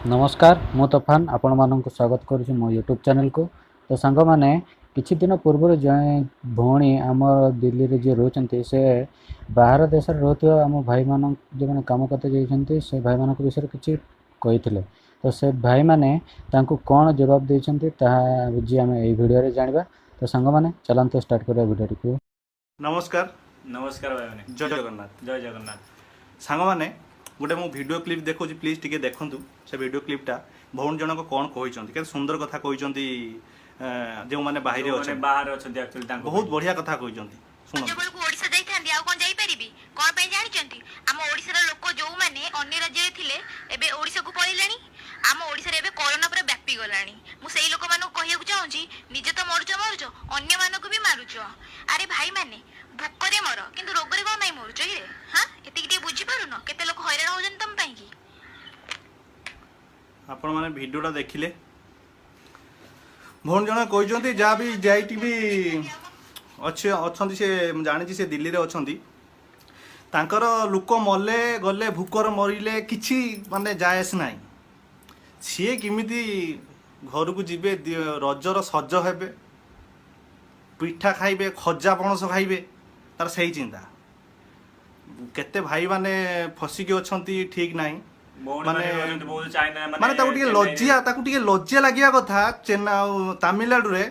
ନମସ୍କାର, ମୁଁ ତୋଫାନ ଆପଣମାନଙ୍କୁ ସ୍ୱାଗତ କରୁଛି ମୋ ୟୁଟ୍ୟୁବ୍ ଚ୍ୟାନେଲକୁ। ତ ସାଙ୍ଗମାନେ, କିଛି ଦିନ ପୂର୍ବରୁ ଜଣେ ଭଉଣୀ ଆମ ଦିଲ୍ଲୀରେ ଯିଏ ରହୁଛନ୍ତି, ସେ ବାହାର ଦେଶରେ ରହୁଥିବା ଆମ ଭାଇମାନଙ୍କୁ, ଯେଉଁମାନେ କାମ କରତେ ଯାଇଛନ୍ତି, ସେ ଭାଇମାନଙ୍କ ବିଷୟରେ କିଛି କହିଥିଲେ। ତ ସେ ଭାଇମାନେ ତାଙ୍କୁ କ'ଣ ଜବାବ ଦେଇଛନ୍ତି, ତାହା ଆଜି ଆମେ ଏଇ ଭିଡ଼ିଓରେ ଜାଣିବା। ତ ସାଙ୍ଗମାନେ, ଚାଲନ୍ତୁ ଷ୍ଟାର୍ଟ କରିବା ଭିଡ଼ିଓଟିକୁ। ନମସ୍କାର। ନମସ୍କାର ଭାଇମାନେ। ଜୟ ଜଗନ୍ନାଥ। ଜୟ ଜଗନ୍ନାଥ। ସାଙ୍ଗମାନେ, ଗୋଟେ ମୁଁ ଭିଡ଼ିଓ କ୍ଲିପ୍ ଦେଖାଉଛି, ପ୍ଲିଜ୍ ଟିକେ ଦେଖନ୍ତୁ ସେ ଭିଡ଼ିଓ କ୍ଲିପ୍ଟା। ଭଉଣୀ ଜଣକ କ'ଣ କହିଛନ୍ତି, କେତେ ସୁନ୍ଦର କଥା କହିଛନ୍ତି, ଯେଉଁମାନେ ବାହାରେ ଯୋଉମାନେ ଅଛନ୍ତି, ବାହାରେ ଅଛନ୍ତି ଆକ୍ଚୁଆଲି ତାଙ୍କ ବହୁତ ପାଇଁ। ବଢ଼ିଆ କଥା କହିଛନ୍ତି, ଶୁଣନ୍ତୁ। ବେଳକୁ ଓଡ଼ିଶା ଯାଇଥାନ୍ତି, ଆଉ କଣ ଯାଇପାରିବି? କଣ ପାଇଁ ଜାଣିଛନ୍ତି? ଆମ ଓଡ଼ିଶାର ଲୋକ ଯୋଉମାନେ ଅନ୍ୟ ରାଜ୍ୟରେ ଥିଲେ, ଏବେ ଓଡ଼ିଶାକୁ ପଳେଇଲେଣି। ଆମ ଓଡ଼ିଶାରେ ଏବେ କରୋନା ପୁରା ବ୍ୟାପି ଗଲାଣି। ମୁଁ ସେଇ ଲୋକମାନଙ୍କୁ କହିବାକୁ ଚାହୁଁଛି, ନିଜେ ତ ମରୁଛ ମରୁଛ, ଅନ୍ୟମାନଙ୍କୁ ବି ମାରୁଛ। ଆରେ ଭାଇମାନେ, ଭୋକରେ ମର, କିନ୍ତୁ ରୋଗରେ କଣ ପାଇଁ ମରୁଛ କିରେ? ହଁ, ଏତିକି ଟିକେ ବୁଝିପାରୁନ? କେତେ ଲୋକ ହଇରାଣ ହଉଛନ୍ତି ତମ ପାଇଁ କି। ଆପଣମାନେ ଭିଡ଼ିଓଟା ଦେଖିଲେ, ଭଉଣୀ ଜଣେ କହିଛନ୍ତି, ଯାହା ବି ଯାଇକି ବି ଅଛି ଅଛନ୍ତି, ସେ ମୁଁ ଜାଣିଛି ସେ ଦିଲ୍ଲୀରେ ଅଛନ୍ତି। ତାଙ୍କର ଲୋକ ମଲେ ଗଲେ, ଭୋକରେ ମରିଲେ କିଛି ମାନେ ଯାଏ ଆସେ ନାହିଁ। ସିଏ କେମିତି ଘରକୁ ଯିବେ, ରଜର ସଜ ହେବେ, ପିଠା ଖାଇବେ, ଖଜା ପଣସ ଖାଇବେ, ତାର ସେଇ ଚିନ୍ତା। କେତେ ଭାଇମାନେ ଫସିକି ଅଛନ୍ତି ଠିକ ନାହିଁ। ଭଉଣୀମାନେ ବି ଅଛନ୍ତି ବହୁତ ଚାଇନା। ମାନେ ତାକୁ ଟିକେ ଲଜ୍ଜା, ତାକୁ ଟିକେ ଲଜ୍ଜା ଲାଗିବା କଥା। ଚେନ୍ନାଇ ଆଉ ତାମିଲନାଡୁରେ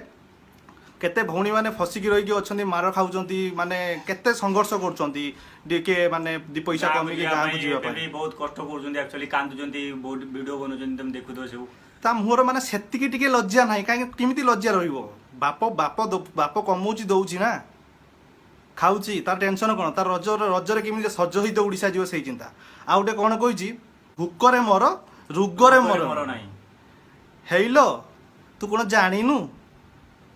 କେତେ ଭଉଣୀମାନେ ଫସିକି ରହିକି ଅଛନ୍ତି, ମାର ଖାଉଛନ୍ତି, ମାନେ କେତେ ସଂଘର୍ଷ କରୁଛନ୍ତି ଟିକେ ମାନେ ଦି ପଇସା କମିକି ଗାଁକୁ ଯିବା ପାଇଁ। ବି ବହୁତ କଷ୍ଟ କରୁଛନ୍ତି ଆକ୍ଚୁଆଲି, କାନ୍ଦୁଛନ୍ତି, ବହୁତ ଭିଡିଓ ବନଉଛନ୍ତି, ତମେ ଦେଖୁଥିବ ସବୁ। ତା ମୁହଁର ମାନେ ସେତିକି ଟିକେ ଲଜ୍ଜା ନାହିଁ। କାହିଁକି, କେମିତି ଲଜ୍ଜା ରହିବ? ବାପ ବାପ ବାପ କମଉଛି, ଦଉଛି ନା, ଖାଉଛି, ତାର ଟେନସନ କ'ଣ? ତାର ରଜରେ କେମିତି ସଜ ହେଇତ ଓଡ଼ିଶା ଯିବ, ସେଇ ଚିନ୍ତା। ଆଉ ଗୋଟେ କ'ଣ କହିଛି? ଭୋକରେ ମର, ରୋଗରେ ମର ମର ନାହିଁ। ହେଇଲୋ, ତୁ କ'ଣ ଜାଣିନୁ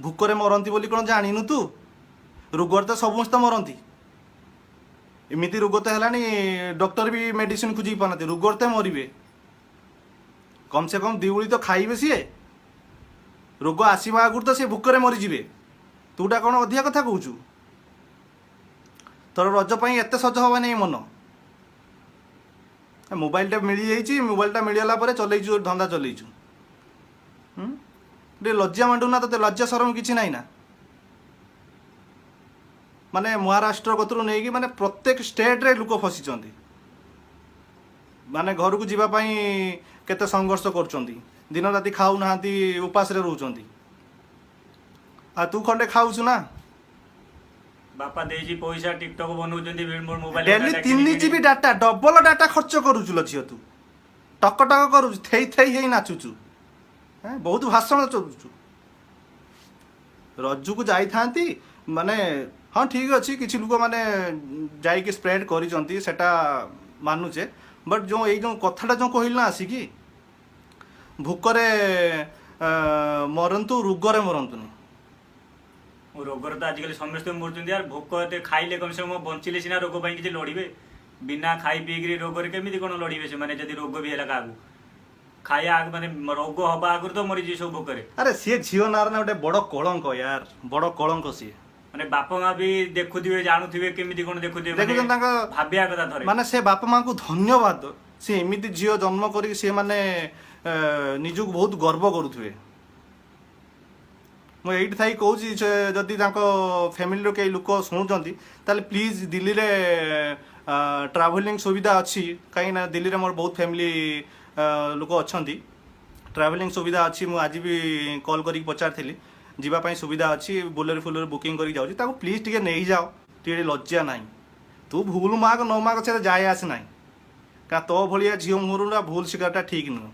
ଭୋକରେ ମରନ୍ତି ବୋଲି? କ'ଣ ଜାଣିନୁ ତୁ? ରୋଗରେ ତ ସମସ୍ତେ ମରନ୍ତି। ଏମିତି ରୋଗ ତ ହେଲାଣି, ଡକ୍ଟର ବି ମେଡିସିନ ଖୋଜିକି ପାଉନାହାନ୍ତି। ରୋଗରେ ତ ମରିବେ, କମ୍ ସେ କମ୍ ଦିଉଳି ତ ଖାଇବେ ସିଏ। ରୋଗ ଆସିବା ଆଗରୁ ତ ସେ ଭୋକରେ ମରିଯିବେ। ତୁଟା କ'ଣ ଅଧିକା କଥା କହୁଛୁ? ତୋର ରଜ ପାଇଁ ଏତେ ସଜ ହବା ନାହିଁ ମନ। ମୋବାଇଲଟା ମିଳିଯାଇଛି, ମୋବାଇଲଟା ମିଳିଗଲା ପରେ ଚଲେଇଛୁ, ଧନ୍ଦା ଚଲେଇଛୁ, ହୁଁ? ଟିକେ ଲଜ୍ଜା ମାଣ୍ଡୁ ନା ତୋତେ? ଲଜ୍ଜା ସରମ କିଛି ନାହିଁ ନା? ମାନେ ମହାରାଷ୍ଟ୍ର କତରୁ ନେଇକି ମାନେ ପ୍ରତ୍ୟେକ ଷ୍ଟେଟରେ ଲୋକ ଫସିଛନ୍ତି, ମାନେ ଘରକୁ ଯିବା ପାଇଁ କେତେ ସଂଘର୍ଷ କରୁଛନ୍ତି, ଦିନ ରାତି ଖାଉନାହାନ୍ତି, ଉପାସରେ ରହୁଛନ୍ତି। ଆଉ ତୁ ଖଣ୍ଡେ ଖାଉଛୁ ନା? ବାପା ଦେଇଛି ପଇସା, ଟିକଟକ୍ ବନଉଛନ୍ତି mobile. Daily 3 GB data, double data ଖର୍ଚ୍ଚ କରୁଛୁ ଲୋ ଝିଅ ତୁ। ଟକ ଟକ କରୁଛୁ, ଥେଇ ଥେଇ ହେଇ ନାଚୁଛୁ, ହେଁ, ବହୁତ ଭାଷଣ ଚଲୁଛୁ। ରଜକୁ ଯାଇଥାନ୍ତି ମାନେ, ହଁ ଠିକ୍ ଅଛି, କିଛି ଲୋକମାନେ ଯାଇକି ସ୍ପ୍ରେଡ୍ କରିଛନ୍ତି, ସେଟା ମାନୁଛେ। ବଟ୍ ଯେଉଁ ଏଇ ଯେଉଁ କଥାଟା ଯେଉଁ କହିଲି ନା ଆସିକି, ଭୋକରେ ମରନ୍ତୁ, ରୋଗରେ ମରନ୍ତୁନି। ରୋଗରେ ତ ଆଜିକାଲି ସମସ୍ତେ ମରୁଛନ୍ତି ୟାର। ଭୋକ ଏତେ ଖାଇଲେ କମ ସେ କମ ବଞ୍ଚିଲେ ସିନା ରୋଗ ପାଇଁ କିଛି ଲଢିବେ। ବିନା ଖାଇ ପିଇକିରି ରୋଗରେ କେମିତି କଣ ଲଢିବେ ସେମାନେ? ଯଦି ରୋଗ ବି ହେଲା କାହାକୁ, ଖାଇବା ମାନେ ରୋଗ ହବା ଆଗରୁ ତ ମରିଯିବେ ସବୁ ଭୋକରେ। ଆରେ, ସିଏ ଝିଅ ନାଁରେ ନା ଗୋଟେ ବଡ଼ କଳଙ୍କ ୟାର, ବଡ଼ କଳଙ୍କ ସିଏ। ମାନେ ବାପା ମା ବି ଦେଖୁଥିବେ, ଜାଣୁଥିବେ, କେମିତି କଣ ଦେଖୁଥିବେ ମାନେ। ଦେଖୁଛନ୍ତି ତାଙ୍କ ଭାବିବା କଥା ଥରେ। ମାନେ ସେ ବାପା ମାଙ୍କୁ ଧନ୍ୟବାଦ, ସେ ଏମିତି ଝିଅ ଜନ୍ମ କରିକି ସେ ମାନେ ନିଜକୁ ବହୁତ ଗର୍ବ କରୁଥିବେ। ମୁଁ ଏଇଠି ଥାଇ କହୁଛି, ସେ ଯଦି ତାଙ୍କ ଫ୍ୟାମିଲିର କେହି ଲୋକ ଶୁଣୁଛନ୍ତି, ତାହେଲେ ପ୍ଲିଜ୍, ଦିଲ୍ଲୀରେ ଟ୍ରାଭେଲିଂ ସୁବିଧା ଅଛି, କାହିଁକିନା ଦିଲ୍ଲୀରେ ମୋର ବହୁତ ଫ୍ୟାମିଲି ଲୋକ ଅଛନ୍ତି। ଟ୍ରାଭେଲିଂ ସୁବିଧା ଅଛି, ମୁଁ ଆଜି ବି କଲ୍ କରିକି ପଚାରିଥିଲି, ଯିବା ପାଇଁ ସୁବିଧା ଅଛି। ବୋଲେରୋ ଫୁଲେରୋ ବୁକିଂ କରିକି ଯାଉଛି, ତାକୁ ପ୍ଲିଜ୍ ଟିକେ ନେଇଯାଅ। ଟିକେ ଲଜ୍ଜା ନାହିଁ? ତୁ ଭୁଲ ମାଗ ନ ମାଗ, ସେଟା ଯାଏ ଆସେ ନାହିଁ। କାରଣ ତୋ ଭଳିଆ ଝିଅ ମୁହଁରୁ ନା ଭୁଲ ସ୍ୱୀକାରଟା ଠିକ୍ ନୁହଁ।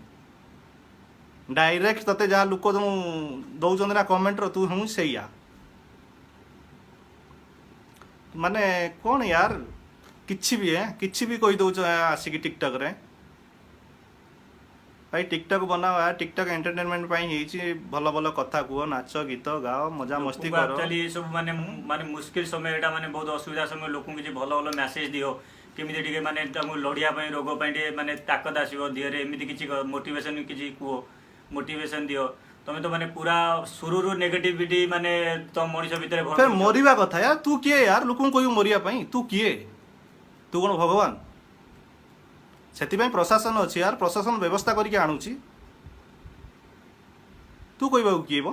ଡାଇରେକ୍ଟ ତତେ ଯାହା ଲୋକ ଯୋଉ ଦଉଛନ୍ତି ନା କମେଣ୍ଟର, ତୁ ହିଁ ସେଇଆ। ମାନେ କ'ଣ ୟାର, କିଛି ବି କିଛି ବି କହିଦଉଛ ଆସିକି ଟିକଟକରେ। ଭାଇ, ଟିକଟକ୍ ବନାଅ ୟାର, ଟିକଟକ୍ ଏଣ୍ଟରଟେନମେଣ୍ଟ ପାଇଁ ହେଇଛି। ଭଲ ଭଲ କଥା କୁହ, ନାଚ ଗୀତ ଗାଅ, ମଜା ମସ୍ତି କର। ଆକ୍ଚୁଆଲି ଏ ସବୁ ମାନେ ମାନେ ମୁସ୍କିଲ ସମୟ ଏଇଟା, ମାନେ ବହୁତ ଅସୁବିଧା ସମୟ। ଲୋକଙ୍କୁ କିଛି ଭଲ ଭଲ ମେସେଜ ଦିଅ, କେମିତି ଟିକେ ମାନେ ତାଙ୍କୁ ଲଢିବା ପାଇଁ, ରୋଗ ପାଇଁ ଟିକେ ମାନେ ତାକତ ଆସିବ ଦେହରେ, ଏମିତି କିଛି ମୋଟିଭେସନ କିଛି କୁହ, ମୋଟିଭେସନ ଦିଅ। ତମେ ତ ମାନେ ପୁରା ସୁରୁରୁ ନେଗେଟିଭିଟି ମାନେ ତମ ମଣିଷ ଭିତରେ ଭରି ଫେର ଦଉଛ। ମରିବା କଥା ୟାର। ତୁ କିଏ ୟାର ଲୋକଙ୍କୁ କହିବୁ ମରିବା ପାଇଁ? ତୁ କିଏ? ତୁ କ'ଣ ଭଗବାନ? ସେଥିପାଇଁ ପ୍ରଶାସନ ଅଛି ୟାର, ପ୍ରଶାସନ ବ୍ୟବସ୍ଥା କରିକି ଆଣୁଛି। ତୁ କହିବାକୁ କିଏ ବ?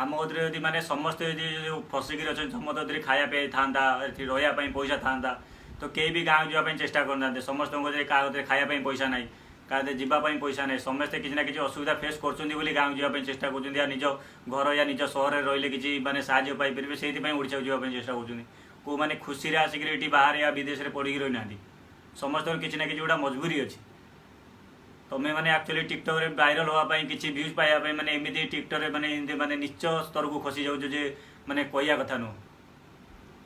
ଆମ କତିରେ ଯଦି ମାନେ ସମସ୍ତେ ଯଦି ଯୋଉ ଫସିକିରି ଅଛନ୍ତି, ସମସ୍ତ କତିରେ ଖାଇବା ପାଇଁ ଥାନ୍ତା, ଏଠି ରହିବା ପାଇଁ ପଇସା ଥାନ୍ତା, ତ କେହି ବି ଗାଁକୁ ଯିବା ପାଇଁ ଚେଷ୍ଟା କରିନାହାନ୍ତି। ସମସ୍ତଙ୍କ କତିରେ, କାହା କତିରେ ଖାଇବା ପାଇଁ ପଇସା ନାହିଁ, କାହା କତିରେ ଯିବା ପାଇଁ ପଇସା ନାହିଁ। ସମସ୍ତେ କିଛି ନା କିଛି ଅସୁବିଧା ଫେସ୍ କରୁଛନ୍ତି ବୋଲି ଗାଁକୁ ଯିବା ପାଇଁ ଚେଷ୍ଟା କରୁଛନ୍ତି। ୟା ନିଜ ଘର ୟା ନିଜ ସହରରେ ରହିଲେ କିଛି ମାନେ ସାହାଯ୍ୟ ପାଇପାରିବେ, ସେଇଥିପାଇଁ ଓଡ଼ିଶାକୁ ଯିବା ପାଇଁ ଚେଷ୍ଟା କରୁଛନ୍ତି। କେଉଁମାନେ ଖୁସିରେ ଆସିକିରି ଏଠି ବାହାରେ ୟା ବିଦେଶରେ ପଡ଼ିକି ରହିନାହାନ୍ତି। ସମସ୍ତଙ୍କର କିଛି ନା କିଛି ଗୋଟେ ମଜବୁରି ଅଛି। ତମେ ମାନେ ଆକ୍ଚୁଆଲି ଟିକଟକରେ ଭାଇରାଲ ହେବା ପାଇଁ, କିଛି ଭ୍ୟୁଜ୍ ପାଇବା ପାଇଁ ମାନେ ଏମିତି ଟିକଟକରେ ମାନେ ଏମିତି ମାନେ ନିଚ ସ୍ତରକୁ ଖସି ଯାଉଛ ଯେ ମାନେ କହିବା କଥା ନୁହଁ।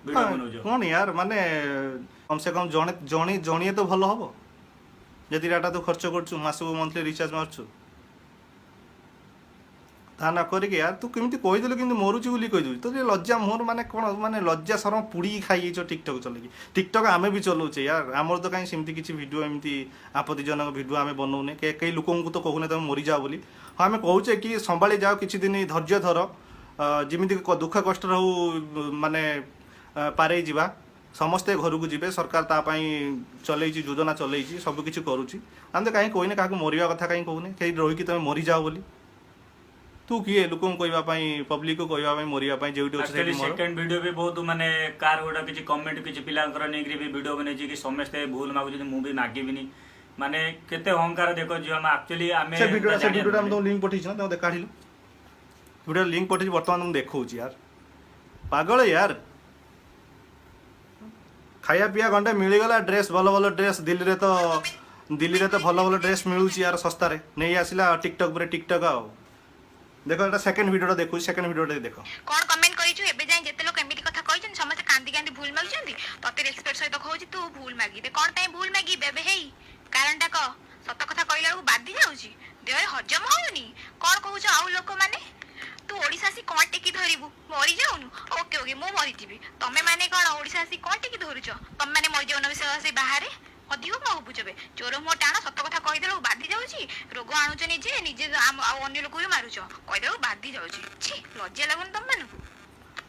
ଭିଡ଼ିଓ ବନଉଛ। କଣ ୟାର, ମାନେ କମ ସେ କମ ଜଣେ ଜଣେ ଜଣିଏ ତ ଭଲ ହବ। ଯଦି ଡାଟା ତୁ ଖର୍ଚ୍ଚ କରୁଛୁ, ମାସକୁ ମନ୍ଥଲି ରିଚାର୍ଜ ମାରୁଛୁ, ତା ନ କରିକି ୟାର ତୁ କେମିତି କହିଦେଲୁ? କିନ୍ତୁ ମରୁଛି ବୋଲି କହିଦେଉଛୁ ତ ଟିକେ ଲଜ୍ଜା ମୋର, ମାନେ କ'ଣ, ମାନେ ଲଜ୍ଜା ସରମ ପୁଡ଼ିକି ଖାଇଯାଇଛ ଟିକଟକ୍ ଚଲେଇକି। ଟିକଟକ୍ ଆମେ ବି ଚଲଉଛେ ୟାର, ଆମର ତ କାହିଁ ସେମିତି କିଛି ଭିଡ଼ିଓ, ଏମିତି ଆପତ୍ତିଜନକ ଭିଡ଼ିଓ ଆମେ ବନଉନେ। କେହି ଲୋକଙ୍କୁ ତ କହୁନେ ତମେ ମରିଯାଅ ବୋଲି। ହଁ, ଆମେ କହୁଛେ କି ସମ୍ଭାଳି ଯାଅ, କିଛି ଦିନ ଧୈର୍ଯ୍ୟ ଧର, ଯେମିତି ଦୁଃଖ କଷ୍ଟରେ ହଉ ମାନେ ପାରେଇ ଯିବା, ସମସ୍ତେ ଘରକୁ ଯିବେ। ସରକାର ତା ପାଇଁ ଚଲେଇଛି, ଯୋଜନା ଚଲେଇଛି, ସବୁ କିଛି କରୁଛି। ଆମେ ତ କାହିଁ କହିନେ କାହାକୁ ମରିବା କଥା, କାହିଁ କହୁନେ କେହି ରହିକି ତମେ ମରିଯାଅ ବୋଲି। ତୁ କିଏ ଲୋକଙ୍କୁ କହିବା ପାଇଁ, ପବ୍ଲିକକୁ କହିବା ପାଇଁ ମରିବା ପାଇଁ? ଯେଉଁଠି ଅଛି ଆକ୍ଚୁଆଲି ସେଇଠି ମର। ସେକେଣ୍ଡ ଭିଡ଼ିଓ ବି ବହୁତ ମାନେ କାର ଗୋଟେ କିଛି କମେଣ୍ଟ କିଛି ପିଲାଙ୍କର ନେଇକିରି ବି ଭିଡ଼ିଓ ବନେଇଛି କି ସମସ୍ତେ ଭୁଲ ମାଗୁଛନ୍ତି, ମୁଁ ବି ମାଗିବିନି। ମାନେ କେତେ ଅହଙ୍କାର ଦେଖ ଯିଏ ଆମେ ଆକ୍ଚୁଆଲି ଆମେ ସେ ଭିଡ଼ିଓଟା ସେ ଜାଣିବା ଭିଡ଼ିଓଟା ମୁଁ ଦରକାର। ତମକୁ ଲିଙ୍କ ପଠେଇଛି ନା, ତମେ କାଢ଼ିଲ। ଭିଡ଼ିଓ ଲିଙ୍କ ପଠେଇଛି, ବର୍ତ୍ତମାନ ମୁଁ ଦେଖଉଛି ୟାର। ପାଗଳ ୟାର। ଖାଇବା ପିଇବା ଗଣ୍ଡେ ମିଳିଗଲା, ଡ୍ରେସ୍, ଭଲ ଭଲ ଡ୍ରେସ୍, ଦିଲ୍ଲୀରେ ତ ଭଲ ଭଲ ଡ୍ରେସ୍ ମିଳୁଛି ୟାର ଶସ୍ତାରେ, ନେଇ ଆସିଲା ଟିକଟକ୍ ପରେ ଟିକଟକ୍। ଆଉ ଦେଖ, ଏଟା ସେକେଣ୍ଡ ଭିଡ଼ିଓଟା ଦେଖୁଛି, ସେକେଣ୍ଡ ଭିଡ଼ିଓଟା ଦେଖ। କଣ କମେଣ୍ଟ କରିଛୁ? ଏବେ ଯାଏଁ ଯେତେ ଲୋକ ଏମିତି କଥା କହିଛନ୍ତି, ସମସ୍ତେ କାନ୍ଦି କାନ୍ଦି ଭୁଲ ମାଗିଛନ୍ତି। ତତେ ରେସପେକ୍ଟ ସହିତ କହୁଛି, ତୁ ଭୁଲ ମାଗିଦେ। କଣ ପାଇଁ ଭୁଲ ମାଗିବେ ଏବେ? ହେଇ, କାରଣଟା କହ। ସତ କଥା କହିଲା ବେଳକୁ ବାଧି ଯାଉଛି, ଦେହରେ ହଜମ ହଉନି। କଣ କହୁଛ ଆଉ ଲୋକମାନେ? ତୁ ଓଡିଶା ଆସି କଣ ଟେକି ଧରିବୁ? ମରିଯାଉନୁ। ଓକେ ଓକେ, ମୁଁ ମରିଯିବି। ତମେ ମାନେ କଣ ଓଡିଶା ଆସି କଣ ଟେକି ଧରୁଛ? ତମେ ମାନେ ମରିଯାଉନ ବି ସେ ବାହାରେ। ଅଧିକ କଣ ଗପୁଛ ବେ? ଚୋର ମୁହଁ ଟାଣ। ସତ କଥା କହିଦେଲାକୁ ବାଧି ଯାଉଛି। ରୋଗ ଆଣୁଛ ନିଜେ ନିଜେ, ଆଉ ଅନ୍ୟ ଲୋକକୁ ବି ମାରୁଛ। କହିଦେଲାକୁ ବାଧି ଯାଉଛି। ଛି, ଲଜ୍ଜା ଲାଗୁନି ତମମାନଙ୍କୁ?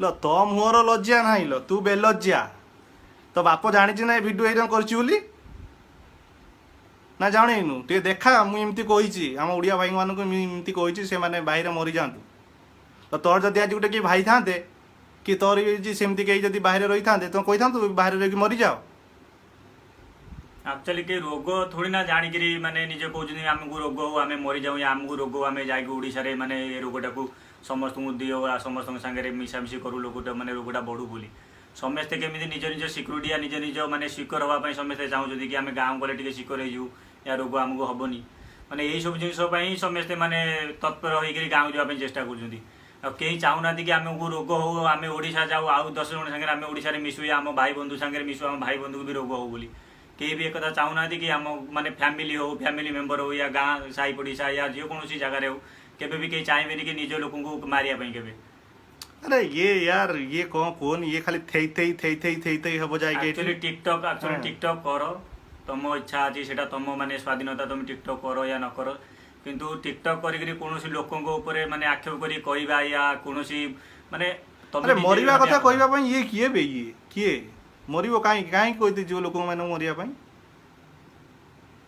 ଲ, ତୋ ମୁହଁର ଲଜ୍ଜା ନାହିଁ ଲ, ତୁ ବେଲଜ୍ଜା। ତୋ ବାପ ଜାଣିଛି ନା ଏ ଭିଡ଼ିଓ ଏଇଟା କରିଛି ବୋଲି? ନା ଜାଣିନୁ? ଟିକେ ଦେଖା, ମୁଁ ଏମିତି କହିଛି ଆମ ଓଡ଼ିଆ ଭାଇମାନଙ୍କୁ, ମୁଁ ଏମିତି କହିଛି ସେମାନେ ବାହିରେ ମରିଯାଆନ୍ତୁ। ତ ତୋର ଯଦି ଆଜି ଗୋଟେ କିଏ ଭାଇ ଥାନ୍ତେ କି ତୋର ବି ସେମିତି କେହି ଯଦି ବାହାରେ ରହିଥାନ୍ତେ, ତୁ କହିଥାନ୍ତୁ ବାହାରେ ରହିକି ମରିଯାଅ? ଆକ୍ଚୁଆଲି କି ରୋଗ ଥୋଡ଼ି ନା ଜାଣିକିରି ମାନେ ନିଜେ କହୁଛନ୍ତି ଆମକୁ ରୋଗ ହଉ ଆମେ ମରିଯାଉ, ୟା ଆମକୁ ରୋଗ ହଉ ଆମେ ଯାଇକି ଓଡ଼ିଶାରେ ମାନେ ଏ ରୋଗଟାକୁ ସମସ୍ତଙ୍କୁ ଦିଅ, ଆଉ ସମସ୍ତଙ୍କ ସାଙ୍ଗରେ ମିଶାମିଶି କରୁ, ଲୋକଟା ମାନେ ରୋଗଟା ବଢୁ ବୋଲି। ସମସ୍ତେ କେମିତି ନିଜ ନିଜ ସିକ୍ୟୁରିଟି ୟା ନିଜ ନିଜ ମାନେ ସିକ୍ୟୁର ହେବା ପାଇଁ ସମସ୍ତେ ଚାହୁଁଛନ୍ତି କି ଆମେ ଗାଁକୁ ଗଲେ ଟିକେ ସିକ୍ୟୁର ହେଇଯିବୁ ୟା ରୋଗ ଆମକୁ ହବନି। ମାନେ ଏଇ ସବୁ ଜିନିଷ ପାଇଁ ସମସ୍ତେ ମାନେ ତତ୍ପର ହେଇକିରି ଗାଁକୁ ଯିବା ପାଇଁ ଚେଷ୍ଟା କରୁଛନ୍ତି। ଆଉ କେହି ଚାହୁଁନାହାନ୍ତି କି ଆମକୁ ରୋଗ ହଉ ଆମେ ଓଡ଼ିଶା ଯାଉ, ଆଉ 10 ଜଣ ସାଙ୍ଗରେ ଆମେ ଓଡ଼ିଶାରେ ମିଶୁ, ୟା ଆମ ଭାଇ ବନ୍ଧୁ ସାଙ୍ଗରେ ମିଶୁ, ଆମ ଭାଇ ବନ୍ଧୁକୁ ବି ରୋଗ ହଉ ବୋଲି। କେହି ବି ଏକଥା ଚାହୁଁନାହାନ୍ତି କି ଆମ ମାନେ ଫ୍ୟାମିଲି ହଉ, ଫ୍ୟାମିଲି ମେମ୍ବର ହଉ, ୟା ଗାଁ ସାହି ପଡ଼ିଶା ୟା ଯେକୌଣସି ଜାଗାରେ ହଉ, କେବେ ବି କେହି ଚାହିଁବେନି କି ନିଜ ଲୋକଙ୍କୁ ମାରିବା ପାଇଁ କେବେ। ଆରେ ଇଏ ୟାର, ଇଏ କ'ଣ କୁହନି, ଇଏ ଖାଲି ଥେଇ ଥେଇ ଥେଇ ଥେଇ ଥେଇ ଥେଇ ହବ ଯାଇକି ଏଠି। ଆକ୍ଚୁଆଲି ଟିକଟକ୍ ଆକ୍ଚୁଆଲି ଟିକଟକ୍ କର, ତମ ଇଚ୍ଛା ଅଛି, ସେଟା ତମ ମାନେ ସ୍ୱାଧୀନତା, ତମେ ଟିକଟକ୍ କର ୟା ନ କର। କିନ୍ତୁ ଟିକଟକ୍ କରିକିରି କୌଣସି ଲୋକଙ୍କ ଉପରେ ମାନେ ଆକ୍ଷେପ କରି କହିବା ୟା କୌଣସି ମାନେ ତମେ ଆରେ ନିଜେ ବି ମରିବା ଭାବିବା କଥା କଥା। କହିବା ପାଇଁ ଇଏ କିଏ ବେ? ଇଏ କିଏ? ମରିବ କାହିଁକି? କାହିଁକି କହିତେ ଯିବ ଲୋକମାନଙ୍କୁ ମରିବା ପାଇଁ?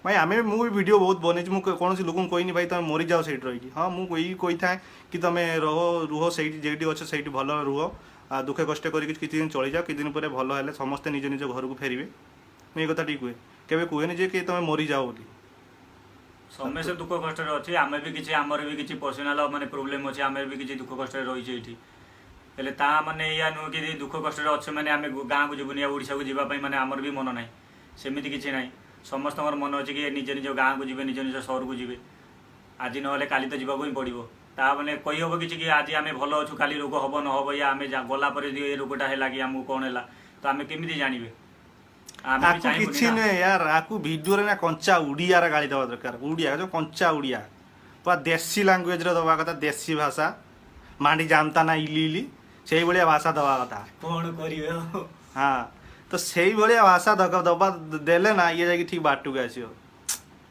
ଭାଇ, ଆମେ ମୁଁ ବି ଭିଡ଼ିଓ ବହୁତ ବନେଇଛି, ମୁଁ କୌଣସି ଲୋକଙ୍କୁ କହିନି ଭାଇ ତମେ ମରିଯାଅ ସେଇଠି ରହିକି। ହଁ, ମୁଁ କହିଥାଏ କି ତମେ ରହ, ରୁହ ସେଇଠି, ଯେଉଁଠି ଅଛ ସେଇଠି ଭଲ ରୁହ, ଆଉ ଦୁଃଖ କଷ୍ଟ କରିକି କିଛି ଦିନ ଚଳିଯାଅ, କିଛି ଦିନ ପରେ ଭଲ ହେଲେ ସମସ୍ତେ ନିଜ ନିଜ ଘରକୁ ଫେରିବେ। ମୁଁ ଏଇ କଥା ଟିକେ କୁହେ, କେବେ କୁହେନି ଯେ କି ତମେ ମରିଯାଅ ବୋଲି। ସମସ୍ତେ ଦୁଃଖ କଷ୍ଟରେ ଅଛି। ଆମେ ବି କିଛି, ଆମର ବି କିଛି ପର୍ସନାଲ ମାନେ ପ୍ରୋବ୍ଲେମ ଅଛି, ଆମେ ବି କିଛି ଦୁଃଖ କଷ୍ଟରେ ରହିଛେ ଏଇଠି। ହେଲେ ତା ମାନେ ଏଇଆ ନୁହେଁ କି ଦୁଃଖ କଷ୍ଟରେ ଅଛେ ମାନେ ଆମେ ଗାଁକୁ ଯିବୁନି ଆଉ ଓଡ଼ିଶାକୁ ଯିବା ପାଇଁ ମାନେ ଆମର ବି ମନ ନାହିଁ, ସେମିତି କିଛି ନାହିଁ। ସମସ୍ତଙ୍କର ମନ ଅଛି କି ନିଜ ନିଜ ଗାଁକୁ ଯିବେ, ନିଜ ନିଜ ସହରକୁ ଯିବେ। ଆଜି ନହେଲେ କାଲି ତ ଯିବାକୁ ହିଁ ପଡ଼ିବ। ତା ମାନେ କହିହବ କିଛି କି ଆଜି ଆମେ ଭଲ ଅଛୁ, କାଲି ରୋଗ ହବ ନ ହବ, ୟା ଆମେ ଗଲା ପରେ ଯଦି ଏ ରୋଗଟା ହେଲା କି ଆମକୁ କ'ଣ ହେଲା, ତ ଆମେ କେମିତି ଜାଣିବେ? ଆମେ ବି ଆକୁ ଚାହିଁବୁନି କିଛି ନା। ନୁହେଁ ୟାର, ଆକୁ ଭିଡ଼ିଓରେ ନା କଞ୍ଚା ଓଡ଼ିଆର ଗାଳି ଦେବା ଦରକାର। ଓଡ଼ିଆ ଯୋଉ କଞ୍ଚା ଓଡ଼ିଆ, ପୁରା ଦେଶୀ ଲାଙ୍ଗୁଏଜରେ ଦେବା କଥା, ଦେଶୀ ଭାଷା, ମାଣ୍ଡି ଜାମତା ନା ଇଲି ଇଲି, ସେଇଭଳିଆ ଭାଷା ଦେବା କଥା। କ'ଣ କରିବେ ଆଉ? ହଁ, ତ ସେଇଭଳିଆ ଭାଷା ଦବା ଦେଲେ ନା ଇଏ ଯାଇକି ଠିକ ବାଟକୁ ଆସିବ।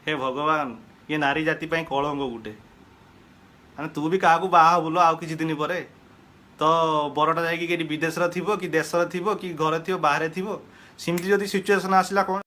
ହେ ଭଗବାନ, ଇଏ ନାରୀ ଜାତି ପାଇଁ କଳଙ୍କ ଗୋଟେ। ମାନେ ତୁ ବି କାହାକୁ ବାହା ହବୁଲୋ ଆଉ କିଛି ଦିନ ପରେ, ତ ବରଟା ଯାଇକି କେଠି ବିଦେଶରେ ଥିବ କି ଦେଶରେ ଥିବ କି ଘରେ ଥିବ, ବାହାରେ ଥିବ, ସେମିତି ଯଦି ସିଚୁଏସନ୍ ଆସିଲା କ'ଣ?